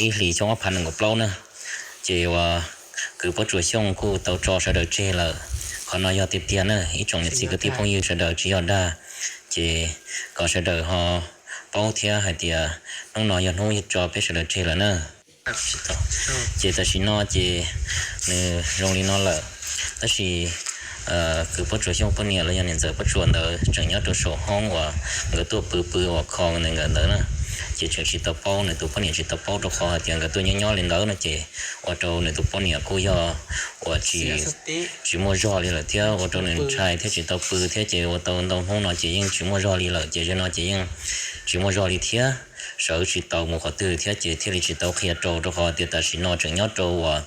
ib hlis xyoo ob phav nees nkaum plaub na, ces uas kwv Pob Tsuas Xyooj kuj tau tso sawv daws tseg lawm. Qhov no yog tiag tiag na ib tsoom niam txiv kwv tij phooj ywg sawv daws, tsis yog dag. Ces kom sawv daws ho paub thiab hais tias hnub no yog hnub tso peb sawv daws tseg lawm na. Ces tam sim no ces nws zoo li no lawm, tab sis kwv Pob Tsuas Xyooj poj niam los yog niam ntxawm Pob Tsuas ntawd tseem nyob rau saum hoob uas nkawd tuaj pw pw uas kho ntawm nkawd ntawd na. Ces tseem tsis tau paub, nws tus poj niam tsis tau paub rau qhov hais tias nkawd tuaj nyob nyob li ntawd no ces ua rau nws tus poj niam kuj yog uas tsis, tsis muaj zog li lawm thiab ua rau nws ntshai thiab tsis tau pw thiab ces ua tau ntau hnub no ces yeej tsis muaj zog li lawm ces zaum no ces yeej tsis muaj zog li thiab, sawv tsis tau mus qhov twg thiab ces thiaj li tsis tau qhia rau, rau qhov tias tam sim no tseem nyob rau uas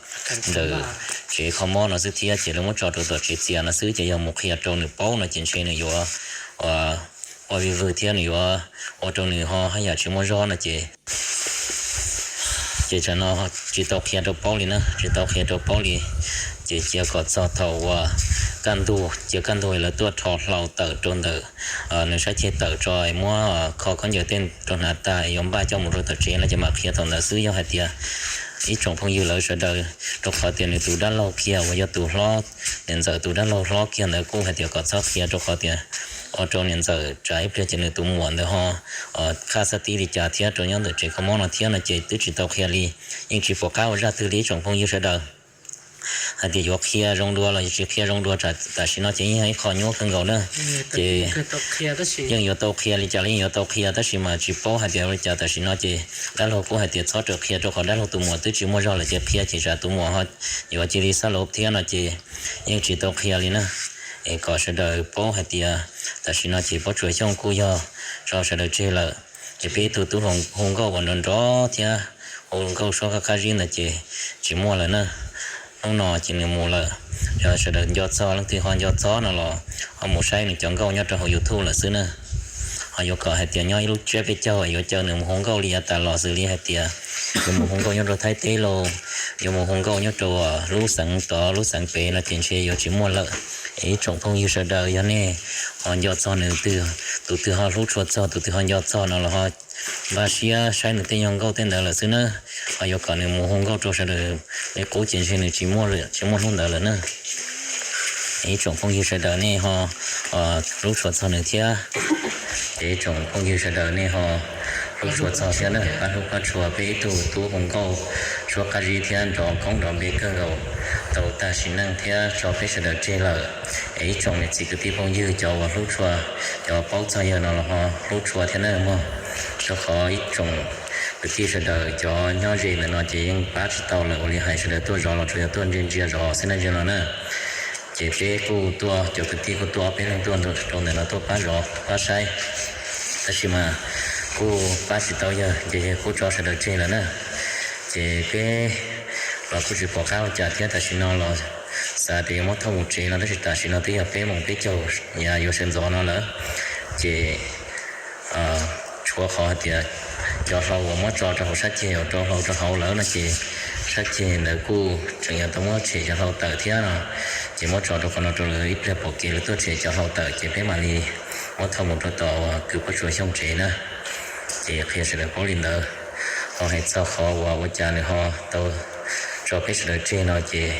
ntawm tsev kho mob no xwb thiab ces lawv muab tso rau tom tsev txias no xwb ces yog mus qhia rau nws paub no ces ntshe nws yuav ua vij vwg thiab nws yuav ua rau nws ho haj yam tsis muaj zog no ces ces tsam no tsis tau qhia rau paub li na, tsis tau qhia rau paub li. Ces cia kom txog thaum uas kaj ntug, cia kaj ntug lawv tuaj rho hlau tawm rau ntawm nws sab ceg tawm tso es muab kho khaub ncaws tej rau hnav tag es yuav npaj coj mus rau tom tsev no ces mam qhia thaum ntawd xwb. Yog hais tias ib tsoom phooj ywg lawv sawv daws, rau qhov tias nws tus dab laug kiag uas yog tus hlob, niam ntxawm tus dab laug hlob kiag ntawd kuj hais tias kom txhob qhia rau qhov tias ua rau niam ntxawm tsam ib pliag ces nws tus muam ntawd ho qhaj xab tib li cas thiab rau nyob ntawm tsev kho mob no thiab no ces twb tsis tau qhia li. Yeej tsis pom qab ua zaj twg li ib tsoom phooj ywg sawv daws, hais tias yuav qhia zoo dua los yuav tsis qhia zoo dua, tam sim no ces yeej yog ib qho nyuaj kawg nkaus na. Ces yeej yuav tau qhia li cas los yeej yuav tau qhia tab sis mas tsis paub hais tias ua li cas. Tam sim no ces dab laug kuj hais tias txhob rawm qhia rau qhov dab laug tus muam twb tsis muaj zog lawm ces qhia ces tsam tus muam yuav cia li xab lauv thiab no ces yeej tsis tau qhia li na. Es kom sawv daws paub hais tias tam sim no ces Pob Tsuas Xyooj kuj yog tso sawv daws tseg lawm. Ces peb ib tug tub hu nkauj uas nrov nrov thiab hu nkauj suab qab qab zib ntawd ces tsis muaj lawm na. Hnub no ces nws mus lawm. Yog sawv daws nco txog, leej twg ho nco txog no los ho mus saib nws cov nkauj nyob rau hauv YouTube lawm xwb na. Ho yuav kom hais tias nyob ib lub tsiab peb caug yuav caw nws mus hu nkauj li yav tas los xws li hais tias yuav mus hu nkauj nyob rau Thaib teb los yuav mus hu nkauj nyob rau lub xeev tod lub xeev pem no ces ntshe yuav tsis muaj lawm. Es ib tsoom phooj ywg sawv daws yog nej ho nco txog nws twg, tus twg ho hlub tshua txog, tus twg ho nco txog no los ho npaj siab saib nws tej nyuag nkauj tej ntawd lawm xwb na. Ho yuav kom nws mus hu nkauj rau sawv daws li qub ces ntshe nws tsis muaj, tsis muaj hnub ntawd lawm na. Ib tsoom phooj ywg sawv daws nej ho hlub tshua txog nws thiab. Ces ib tsoom phooj ywg sawv daws nej ho hlub tshua txog thiab na, pab hlub pab tshua peb ib tug tub hu nkauj suab qab zib thiab nrov koob nrov npe kawg nkaus tau tag sim neej thiab tso peb sawv daws tseg lawm. Es ib tsoom niam txiv kwv tij phooj ywg cov uas hlub tshua, cov paub txog yawg no los ho hlub tshua thiab na mog. Rau qhov ib tsoom kwv tij sawv daws cov nyob ze ntawm no ces yeej pab tsis tau lawm ua li hais sawv daws tuaj zov los tsuas yog tuaj ntsia ntsia zov xwb na ze no na. Ces peb kuj tuaj, cov kwv tij kuj tuaj ob peb leeg tuaj rau ntawm no tuaj pab zov pab saib, tab sis mas kuj pab tsis tau yawg ces yawg kuj tso sawv daws tseg lawm na. Ces peb los kuj tsis pom qab ua cas thiab, tam sim no los xav tias yuav muab thauj mus tsev no tab sis tam sim no twb yog peb moos peb caug yav yuav sawv ntxov no lawm. Ces tshuav qhov hais tias cov hlau uas muab tso rau hauv sab ceg uas rau hlau rau hauv lawm no ces sab ceg ntawd kuj tseem yuav tau muab tshem cov hlau tawm thiab no. Ces muab tso rau qhov no rau lawv ib pliag pom kev lawv tuaj tshem cov hlau tawm ces peb mam li muab thauj mus rau tom uas kwv Pob Tsuas Xyooj tsev na. Ces qhia sawv daws paub li ntawd. Ho hais txog qhov uas ua cas nws ho tau tso peb sawv daws tseg no ces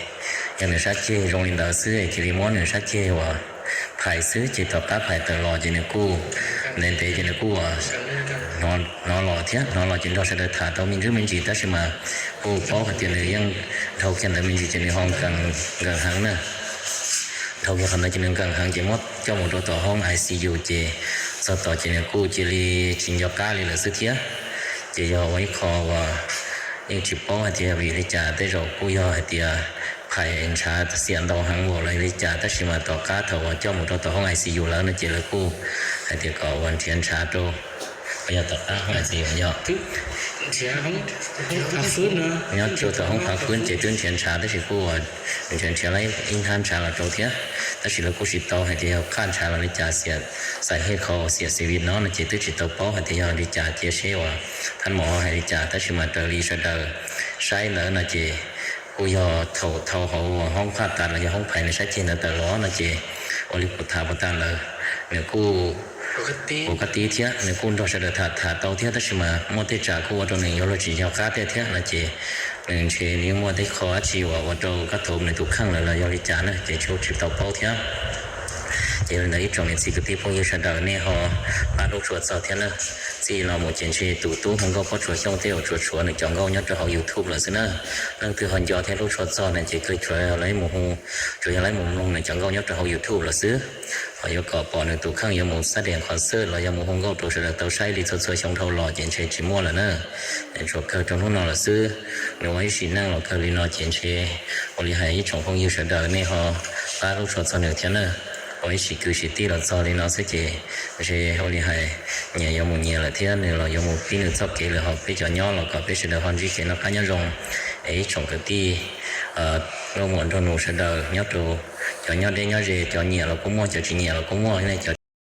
yog nws sab ceg zoo li ntawd xwb es cia li muab nws sab ceg uas phais xwb ces tom qab phais tawm los ces nws kuj ntev ntev ces nws kuj uas hnov los thiab, hnov los ces nrog sawv daws tham tau me ntsis me ntsis tab sis mas kuj paub hais tias nws yeej dhau kiag ntawd me ntsis ces nws ho nkees heev na. Dhau kiag qhov ntawd ces nws nkees heev ces muab coj mus rau tom hoob I C U ces txog tod ces nws kuj cia li tsis nco qab li lawm xwb thiab. Ces yog ua ib qho uas yeej tsis paub hais tias yog vim li cas, tej zaum kuj yog hais tias phais ntshav xiam ntau heev npaum li cas tab sis mas tom qab thaum uas coj mus rau tom hoob I C U lawm no ces lawv kuj hais tias kom uas nrhiav ntshav rau, yog tom qab hoob I C U yog nyob rau tom hoob phav fwb ces twb nrhiav ntshav tab sis kuj uas nrhiav nrhiav ib hnab ntshav los rau thiab, tab sis lawv kuj tsis tau hais tias yog qhaj ntshav los li cas, xiam xais hej khau xiam xis vim no no ces twb tsis tau paub hais tias yog li cas cia seb uas thab mos hais li cas tab sis mas raws li sawv daws saib ntawd no ces kuj yog thaum thau hauv hoob qhaj tas los yog hoob phais nws sab ceg ntawd tawm los no ces ua li kuv tham puas tag ntawd, nws kuj Kuv koj tib thiab nws kuj nrog sawv daws tham tham tau thiab, tab sis mas muaj tej tsam kuj ua rau nws yuav luag tsis nco qab tej thiab no ces nws ntshe nws yeej muaj tej qho dab tsi uas ua rau kab thaum nws tus kheej lawm los yog li cas na ces tsis tau paub thiab. Ces li ntawd ib tsoom niam txiv kwv tij phooj ywg sawv daws nej ho pab hlub tshua txog thiab na. Txij no mus ces ntshe tus tub hu nkauj Pob Tsuas Xyooj tej uas tsuas tshuav nws cov nkauj nyob rau hauv YouTube lawm xwb na. Leej twg ho nco thiab hlub tshua txog no ces kawg tsuas yog lawv mus hu, tsuas yog lawv mus mloog nws cov nkauj nyob rau hauv YouTube lawm xwb. Ho yuav kom pom nws tus kheej yuav mus xab dees qhov xwb los yog mus hu nkauj rau sawv daws tau saib li txhua txhua xyoo dhau los ces ntshe tsis muaj lawm na. Tsuas kawg rau hnub no lawm xwb. Nws ua ib sim neej los kawg li no ces ntshe ua li hais ib tsoom phooj ywg sawv daws nej ho pab hlub tshua txog nws thiab na. Ua ib sim kwv sim tij los txog li no xwb ces ntshe ua li hais nyias yuav mus nyias lawm thiab nws los yuav mus pib nws txoj kev lawm, ho peb cov nyob los kom peb sawv daws ho ntsib kev noj qab nyob zoo. Es ib tsoom kwv tij nkauj muam nraug nus sawv daws nyob rau cov nyob deb nyob ze, cov nyiam los kuj muaj, cov tsis nyiam los kuj muaj, nej cov